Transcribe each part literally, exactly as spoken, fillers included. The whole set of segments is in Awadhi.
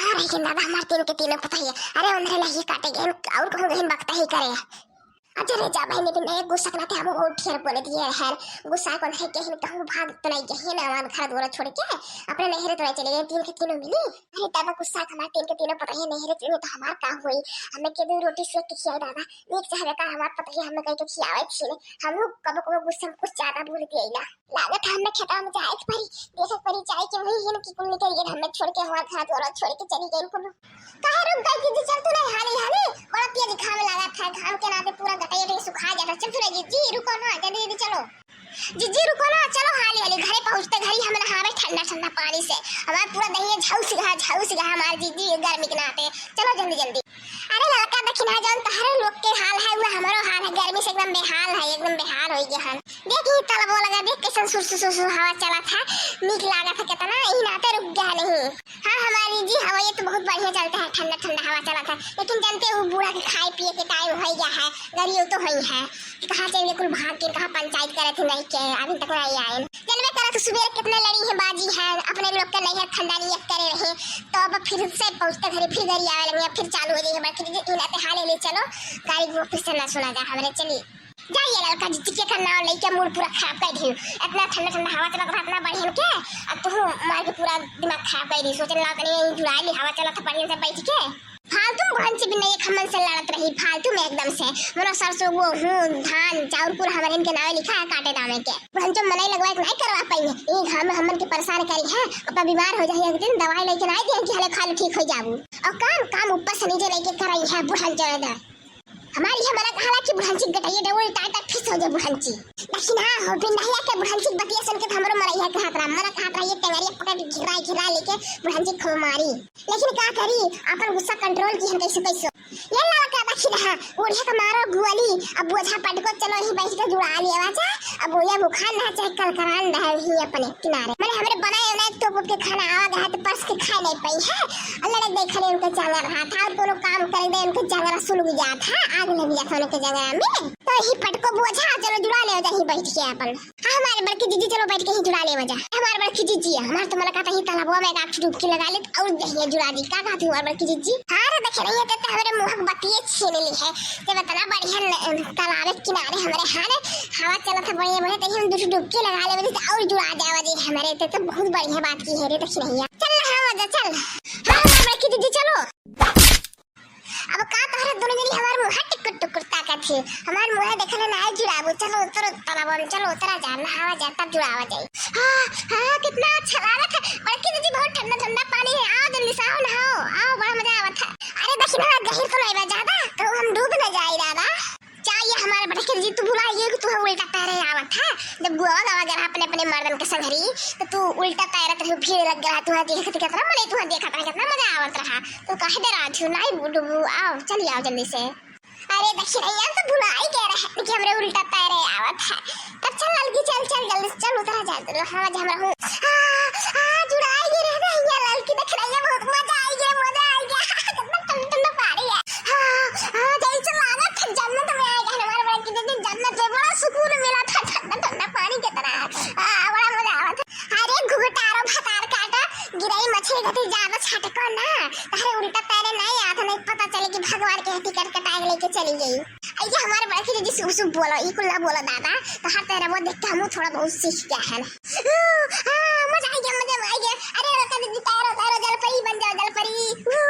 अरे हिन दादा, हमार तीन के तीनों पतोहिया, अरे उन्हरे लहिए काटे गइन, और कहूँ गइन बकता ही करे। अच्छा रे जा बहिनी, बिन एक गुस्सा के नाते हम बहुत ढेर बोले दिए हैं। गुस्सा कौन है, कहीं कहूँ भाग तो नहीं गए ना, हमार घर द्वार छोड़ के अपने नैहरे तो नहीं चले गए, तीन के तीनों मिली। अरे दादा, गुस्सा के हमार तीन के तीनों पतोहिया नैहरे चले तो हमार का होई? हमें के दो रोटी सेक के खियाई दादा, नीक से हमें का हमार पतोहिया हमें कह के खियावे छीने। हम लोग कबो कबो गुस्सा में कुछ ज्यादा बोल दिए ना। लागत है हमें खेतवा में जाए के परी, देखे के परी जाए के वही हिन कि कुल निकल गए, हमें छोड़ के हमार घर द्वार छोड़ के चली गई कुल। काहे रुक गई दीदी, चल तू नहीं हाली हाली, बड़ा तेज घाम लागत है, घाम के नाते पूरा गटई उटई सुखा जाता। चल तू नहीं दीदी, रुको ना, जल्दी जल्दी चलो। जीजी रुको ना, चलो हाली हाली घरे पहुँचते घरी हम नहावे ठंडा ठंडा पानी से, हमार पूरा दहिया झौस गया, झौस गया हमार जीजी गर्मी के नाते। चलो जल्दी जल्दी। अरे ललका दखिनहा, जौन तहरे लोग के हाल है वो हमरो हाल है, गर्मी से एकदम बेहाल है, एकदम बेहाल हो गया है। देख ई तलबो लगा, देख कैसन सुर सुर सुर सुर हवा चलत है, नीक लागत है कितना, ई नाते रुक गया नहीं। हाँ हमार जीजी हवा ये तो बहुत बढ़िया चलता है, ठंडा ठंडा हवा चलत है, लेकिन जानते वो बूढ़ा के खाए पिए के टाइम हो गया है, गरीब तो हुई है। कहाँ से इन्हें कुल भाग के कहाँ पंचायत करे थे नहीं के, अभी तक नहीं आए। जनबे करा तो सुबेरे कितने लड़ी है बाजी है, अपने लोग के नैहर खानदानी एक करे रहे, तो अब फिर से पहुँचते घरे फिर गरी आवे लगे, फिर चालू हो जाइए बड़की दीदी, इन्हें ते हाले ले चलो, गाड़ी वो फिर से ना सुना जा हमरे। चलिए जाइए ललका जीजी के नाव लेके मूड पूरा खराब कर दियो, इतना ठंडा ठंडा हवा चलत रहा इतना बढ़िया के, अब तू मार के पूरा दिमाग खराब कर दी, सोचने लगा तनी जुड़ाई ली, हवा चलत बढ़िया से बैठ के। फालतू में बुढ़ंची भी नहीं, एक हमन से लड़त रही फालतू में एकदम से। मनो सरसों, गेहूं, धान, चाउर कुल हमरे इनके नावे लिखा है काटे दामे के। बुढ़ंचो मनई लगवा के नहीं करवा पाई है। ई घाम में हमन के परेशान करी है। अपना बीमार हो जाए एक दिन दवाई लेके ना दिए कि हले खा ले ठीक हो जाबू। और काम, काम ऊपर से नीचे लेके कराई है बुढ़ंचो ने। हमारी ये मना कहाला कि बुढ़ंची गटइया डबल टाटा फिस हो जाए बुढ़ंची। लेकिन हाँ हो, बिन नहिया के बुढ़ंची बतिया सुन के तो हमरो मरैया कहत रहा, मना कहत रहा ये टेंगरिया पकड़ के घिरा घिरा लेके बुढ़ंची खूब मारी। लेकिन का करी, अपन गुस्सा कंट्रोल की हम कैसे कैसे। ये लड़का देखी रहा, बूढ़े का मारो गुअली, अब बोझा पटको चलो ही बैठ के जुड़ा लिया जा। अब बोलिया बुखार ना चाहे कलकरान रहे ही अपने किनारे। मैंने हमरे बनाए उनाए तोप के खाना आवा गया तो परस के खाए नहीं पाई है। और लड़क देख ले उनके जांगर रहा था, और कोनो काम करे दे उनके जांगर सुलग गया था, आग लग गया था उनके जांगर में। तो ही पटको बोझा चलो जुड़ा ले जा ही बैठ के अपन। हाँ, हमारे बड़की जीजी, चलो बैठ के ही जुड़ा ले वजह। हमारे बड़की जीजी, हमारे तो मन कहता ही तालाबवा में एक आठ डुबकी लगा ले और दहिया जुड़ा दी। का कहती हमारे बड़की जीजी? हाँ रे, देखे नहीं है, ते हमारे मुँह के बतिये छीन ली है। ते इतना बढ़िया न-, तालाब के किनारे हमारे हाल हवा चलत है बढ़िया बढ़िया, ते हम दो डुबकी लगा ले वजह और जुड़ा जावा जी हमारे। ते तो बहुत बढ़िया बात की है रे, देखे नहीं है। चल ना, हाँ वजह, चल। हाँ, हमारे बड़की जीजी, चलो। अब का तोहरे दोनों जनी हमार मुँह टुकुर टुकुर ताकत है? हमार मुँह देखले ना जुड़ाबू। चलो उतरो तालाब में, चलो उतरा जा, नहावा जा, तब जुड़ावा जाई। हाँ, हाँ, कितना अच्छा लागत है। बड़की दीदी, बहुत ठंडा ठंडा पानी है, आओ जल्दी से आओ, नहाओ, आओ, बड़ा मजा आवत है। अरे देखी ना, गहिर तो नहीं बा ज्यादा, तो हम डूब न जाई दादा। क्या ये हमारे बड़की दीदी, तू भुला गई कि तू उल्टा तैरे आवत है? जब गोवा गवा गया अपने अपने मर्दन के संगरी, तो तू उल्टा तैरत रही, भीड़ लग गया, तू देखत कितना मने, तू देखत रहा, कितना मजा आवत रहा। तो कह दे रहा थी, "नहीं डूबू, आओ, चली आओ जल्दी से।" अरे दखिनैया तो भुलाई गए रहे कि हमरे उल्टा तैरे आवत है। तब चल ललकी, चल, चल, जल्दी से चल, उतरा जा, चल, हाँ, जा, हमरा हूँ। आ, आ, जुड़ाई गए रहे दहिया ललकी, दखिनैया बहुत मजा आई गए, मजा आई गया। कितना ठंडा ठंडा पानी है। हाँ, हाँ, जैसे लागत है जन्नत में आ गए हमारे बड़की दीदी, जन्नत में बड़ा सुकून मिला था, ठंडा ठंडा पानी की तरह। आ, बड़ा मजा आवत है। अरे घुघटारो भतार काटा, गिरई मछली घटी ज्यादा छटको ना, तारे उल्टा तैरे नहीं आता, नहीं पता चले कि भगवान के हथी कट कटाए लेके चली गई। अइया हमारे बड़की दीदी शुभ शुभ बोलो, ई कुल ना बोलो दादा, तो हर तैरे वो देख के हमहू थोड़ा बहुत सीख गया है ना। ऊ, हाँ, मजा आ गया, मजा आ गया। अरे ललका दीदी तैरो, तैरो, जलपरी बन जाओ, जलपरी। ऊ,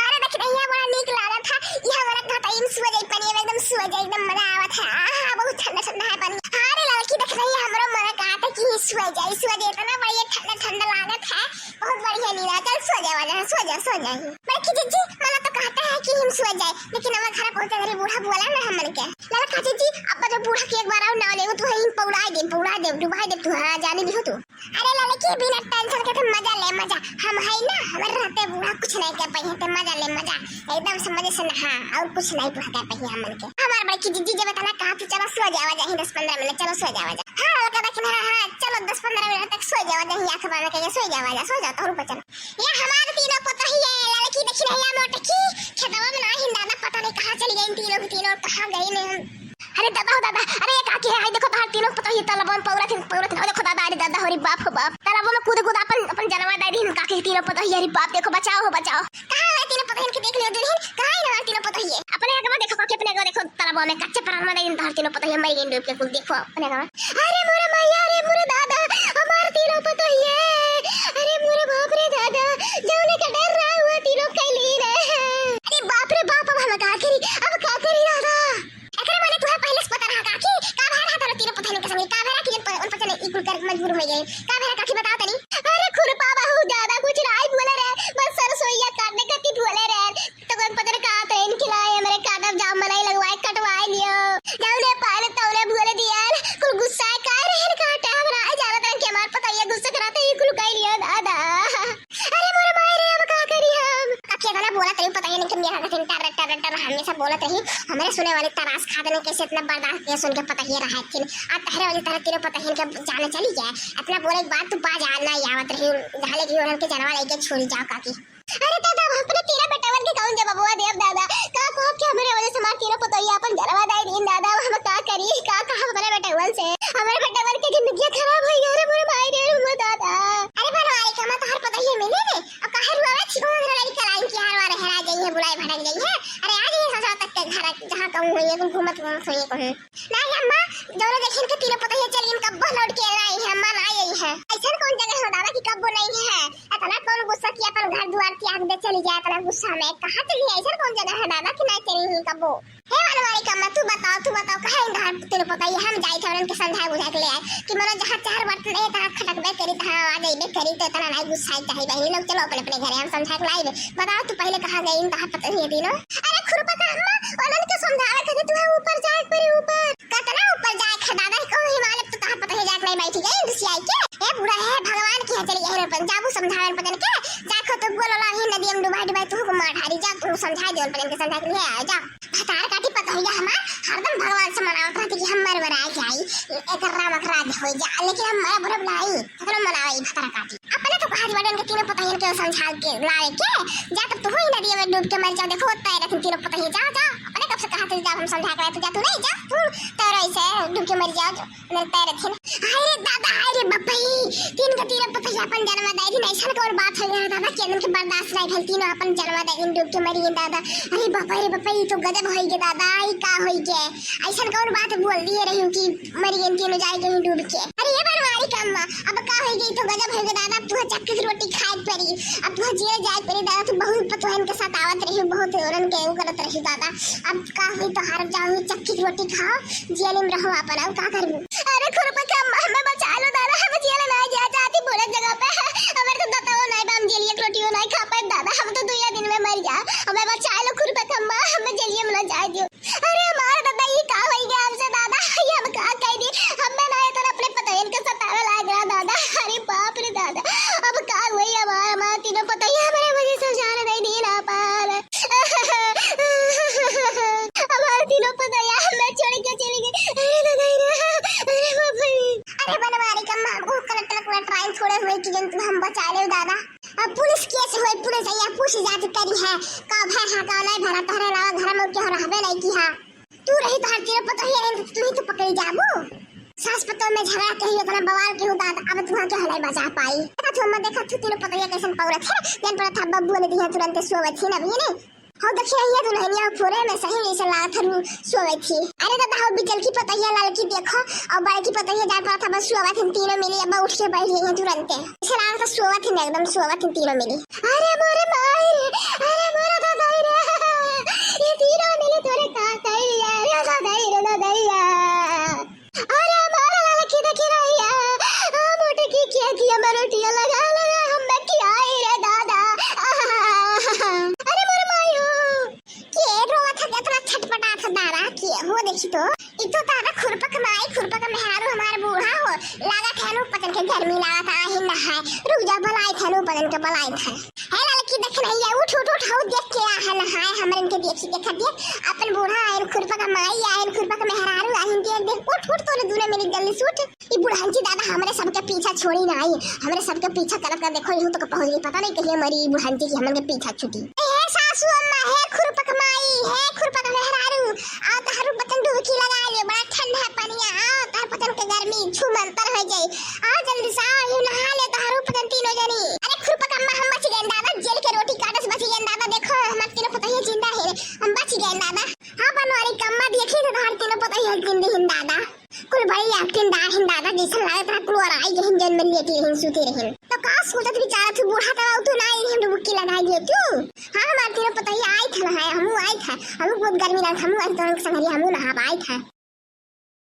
अरे दखिनैया बड़ा नीक लागत है, ये हमारा कहता है, सो जाई पानी में, एकदम सो जाई, एकदम मजा आवत है। आहा, बहुत ठंडा ठंडा है पानी। अरे ललकी दखिनैया, हमरो मन कहत है कि सो जाई, सो जाई, इतना बढ़िया ठंडा ठंडा लागत है, बहुत बढ़िया नींद आ, चल सो जावा जा, सो जा, सो जा। बड़की जीजी, मन तो कहता है कि हम सो जाए, लेकिन हमारे घर पहुंचे घरी बूढ़ा बोला ना हमन के। ललका जीजी, अब जो बूढ़ा के एक बार और नाव लेबो, तू ही पौड़ा दे, पौड़ा दे, डुबा दे तू, हाँ, जाने भी हो तू। अरे ललकी, बिना टेंशन के तो मजा ले, मजा। हम है ना, हमारे रहते बूढ़ा कुछ नहीं कर पाई है, तो मजा ले, मजा। एकदम से मजे से नहा, और कुछ नहीं बुढ़ा कर पाई हमन के। हमारे बड़की जीजी जब इतना कहा, तू चलो सो जावा जा, ही दस पन्द्रह मिनट, चलो सो जावा जा। हाँ, ललका दखिनहा, हाँ, हाँ, चलो दस पन्द्रह मिनट तक सो जावा जा, ही आँख बंद करके सो जावा जा, सो जाओ, तोहर ऊपर चलो। ये हमारे तीनों पतोहिया, ललकी दखिनहा मोटकी, खेतवा में ना हिंदाना, पता नहीं कहाँ चली गई तीनों की तीनों, कहाँ गई नहीं हम। अरे दादा हो दादा, अरे ये काकी है, आई देखो तोहार तीनों पतोहिया तालाबवा में पौरत हिन, पौरत हिन। ओ देखो दादा, अरे दादा हो रे बाप हो बाप, तालाबवा में कूद कूद अपन, अपन जनवा दे रही काकी के तीनों पतोहिया, अरे बाप, देखो बचाओ हो बचाओ। कहाँ है तीनों पतोहियन के देख लियो दुल्हन, कहाँ है हमार तीनों पतोहिया? अपने अगवा देखो काकी, अपने अगवा देखो तालाबवा में कच्चे परान में दे रही तोहार तीनों पतोहिया, मर गई डूब के कुल, देखो अपने अगवा। अरे मोरे माई, अरे मोरे दादा, हमार तीनों पतोहिया, अरे मोरे बाप रे दादा, जौने का डर रहा हुआ तीनों कैली रे। अरे बाप रे बाप, अब हम का करी, अब का करी दादा? एकरे माने तुहे पहले से पता रहा काकी, का भय रहा तारो तीनों पतोहिन के संगे, का भय रहा कि उन प-, उन पतोहिन ई कुल कर मजबूर हो गए, का भय रहा काकी बताओ तनी। अरे खुरपा बहुत ज्यादा कुछ राई बोले रहे, बस सरसोईया काटने खातिर बोले रहे, तो कोई पता नहीं का तो इनके लाए हमरे काटब जाम बनाई लगवाए कटवाए लियो, जौने पाले तौने बोले दिया, कुल गुस्सा है का रहे काटे, हमरा आई जाना तरह के हमार पतोहिया गुस्सा कराते ही कुल कह लियो दादा। अरे मोरे माई रे, अब का करी हम? काकी इतना बोलत रही, पता ही नहीं कि मेरा कथिन टर टर टर हमेशा बोलत रही। हमरे सुने वाली तरास खात नहीं, कैसे इतना बर्दाश्त किया, सुन के पतोहिया रहा थिन। आ तहरे वजह तहरे तीनों पतोहियन के जाने चली गए। इतना बोले के बाद तू बाज आ ना आवत रही, हाले कि उन्हन के जनवा लेके छोड़ी जाओ काकी। अरे दादा, हम अपने तीनों बेटवन के कौन जवाबवा देब दादा? का कहब कि हमरे वजह से हमार तीनों पतोहिया अपन जनवा दे दीन दादा, अब हम का करी, का कहब अपने बेटवन से? हमरे बेटवन के जिंदगी खराब हो गया रे मोरे माई रे, मोरे दादा। अरे बनवारी का मत हर पतोहिया मिले रे, अब काहे रुआवे छी, कौन लड़की लाइन की हर बार हेरा गई है, बुलाई भटक गई है। अरे आ जाइए ससुरा तक के घर, जहाँ कहूँ हुई है, घूमत घूमत हुई है कहूँ। नहीं अम्मा, जौने देखिन के तीनों पतोहिया चली, इनका कब्बो लौट के नहीं है, अम्मा ना आई है। ऐसन कौन जगह हो दादा कि कब्बो नहीं है? इतना कौन गुस्सा कि अपन घर दुआर त्याग दे चली जाए, इतना गुस्सा में कहाँ चली है? ऐसन कौन जगह है दादा कि नहीं चली ही कब्बो? हे बनवारी का अम्मा, तू बताओ, तू बताओ, कहाँ इनका तीनों पतोहिया? हम जाई थे उनके समझाए बुझाए के ले आए कि मनो जहाँ चार बात नहीं, तहाँ खटकबे करी, तहाँ आ जाइबे करी, तो इतना नहीं गुस्सा चाहिए बहनी लोग। चलो अपने अपने घरे, हम समझा के लाई। बताओ तू पहले कहाँ गई, कहाँ पतोहिया तीनों? अरे खुरपा का अम्मा, उन्हन के समझावे खातिर तुहे ऊपर जाए के पड़ी, ऊपर। कतना ऊपर जाए के दादा, कहूँ हिमालय तो कहाँ पतोहिया जाए के नहीं बैठी गई, गुस्सियाई के। ए बूढ़ा है, भगवान की है, चली यही पर जाबू समझावे पतन के, जाखो तो बोलो ला ही नदी में डुबाई डुबाई तू को मार ढारी, जा तू समझा दे पतन के, समझा के ले आ जा। भतार काटी पतोहिया हमार हरदम भगवान से मनावत रहती कि हम मर मराए जाई, एकर राम राज हो जा, लेकिन हम मरब उरब नाही, केकरो मनावे ई भतार काटी। अपने तो कहा बाटे इनके तीनों पतोहियन के समझा के लावे के, जा तब तू ही नदिया में डूब के मर जा, देखो तैरत तीनों पतोहिया, जा, जा, अपने कब से कहा थे जा हम समझा के लाए, तू जा, तू नहीं जा, तू तैरो ऐसे डूब के मर जा, जो मेरे तैरत है। हाय रे दादा, हाय रे बपई, तीन के तीनों पतोहिया अपन जनवा दे दिन, ऐसा कौन बात हो गया दादा, के दिन के बर्दाश्त नहीं भेल, तीनों अपन जनवा दे दिन डूब के मरी गई दादा। अरे बपई रे बपई, ई तो गजब होई गे दादा, ई का होई गे? ऐसन कौन बात बोल दिए रही कि मरी गई तीनों जाए गई डूब के? अरे ये बनवारी का अम्मा, अब का होई गई, तो गजब होई गे दादा, अब तुहे चक्की की रोटी खाए के पड़ी, अब तुहे जेल जाए के पड़ी दादा, तू बहुत पतोहन के सतावत रही, बहुत औरन के वो करत रही दादा, अब का होई तो हार जाओ, चक्की की रोटी खाओ, जेल में रहो अपन, अब का करबू? अरे खुरपा के अम्मा, हमें बचा लो दादा, हम जेल ना जा चाहती, बोले जगह पे हमारे तो दतवा नहीं बा, हम जेलिया के रोटियों नहीं खा पाए दादा, हम तो दुइया दिन में मर जा, हमें बचा लो खुरपा के अम्मा, हमें जेलिया में ना जाए दियो। अरे हमार दादा, ये का होई गया हमसे दादा? ये हम का कह दी? हमें ना इतना अपने पतोहियन के सतावे लाग रहा दादा। अरे बाप रे दादा, अब का होई हमार, हमार तीनों पतोहिया हमारे वजह से जान नहीं दी ना पार। हमार तीनों पतोहिया हमें छोड़ के चली गई। अरे दादा रे, अरे बाप रे। अरे बनवारी का माँ, वो कलेक्टर, कलेक्टर आई थोड़े हुए कि जन तू हम बचा ले दादा। अब पुलिस केस होई, पुलिस आइया पूछ जांच करी है, का भय है, का नहीं भरा, तोहरे अलावा घर में केहू रहबे नहीं की है। तू रही तो हर चीज पता ही है, तू ही तो पकड़ी जाबू। सास पतोह में झगड़ा कही, इतना बवाल केहू दादा, अब तुहा के हलाई बचा पाई। देखा तू, अम्मा देखा तू, तीनों पतोहिया कैसन पौरत है, जन पर था बब्बू ने दिया तुरंत सोवत ही ना भी ने। हो देखिए, ये दुल्हनिया पूरे में सही जैसे लागत है, रू सोवत ही। अरे दादा, हो बिचल की पतोहिया लड़की देखो, और बड़की पतोहिया जान पर था बस सोवत ही, तीनों मिली अब उठ के बैठ गई है तुरंते। ऐसे लागत है सोवत ही, एकदम सोवत ही तीनों मिली। अरे मोरे माई रे, अरे मोरे दादाई रे, ये तीनों मिले तोरे का कइले रे दादाई रे दादाइया। अरे हमारा लड़की देखी रहिया, आ मोटे की किया किया मरोटिया लगा लगा हम में खियाई रे दादा। अरे मोरे माई हो। के रोवत है, इतना छटपटात है दादा, के हो देखी तो। ई तो दादा खुरपक माई, खुरपक मेहरारू हमार बूढ़ा हो। लागत है नु पतन के गर्मी लागत है, आही नहाए। रुक जा, बलाइत है नु पतन के बलाइत है। हे लड़की देख नहीं है, उठ, उठ, उठ, हऊ देख के आ है नहाए, हमरे इनके देखी, देखा देख। अपन बूढ़ा आयन खुरपक माई, आयन खुरपक मेहरारू, आयन देख, देख, उठ, उठ, तोरे दूने मेरी जल्दी से उठ। ई बुढ़ंची दादा हमरे सबके पीछा छोड़ी नाही, हमरे सबके पीछा करत का देखो, यहू तक पहुंच गई, पता नहीं कहिए मरी ई बुढ़ंची की हमन के पीछा छूटी। हे सासू अम्मा, हे खुरपक माई, हे खुरपक मेहरारू, आ तहरू बतन डुबकी लगा ले, छू मंतर होइ जाई। आओ जल्दी से आओ, यू नहा ले तोहार पतोहिन तीनों जनी। अरे खुरपकम्मा, हम बच गए दादा, जेल के रोटी काटे से बच गए दादा। देखो हमार तीनों पतोहिया जिंदा है, हम बच गए दादा। हाँ बनवारी कम्मा, देखी तो तोहार तीनों पतोहिया जिंदा है दादा। कुल बड़ी एक्टिंग दा हिन दादा, जैसे लागत रहा कुल और आई गहिन जन में लेटी रहिन, सूती रहिन। तो का सोचत विचारत हूँ, बूढ़ा तवा तू ना आई रही, हम डुबकी लगाई दिए तू। हाँ हमार तीनों पतोहिया आई था ना है, हमू आई था, हमू बहुत गर्मी लग, हमू आई तो संगरी हमू नहा आई था।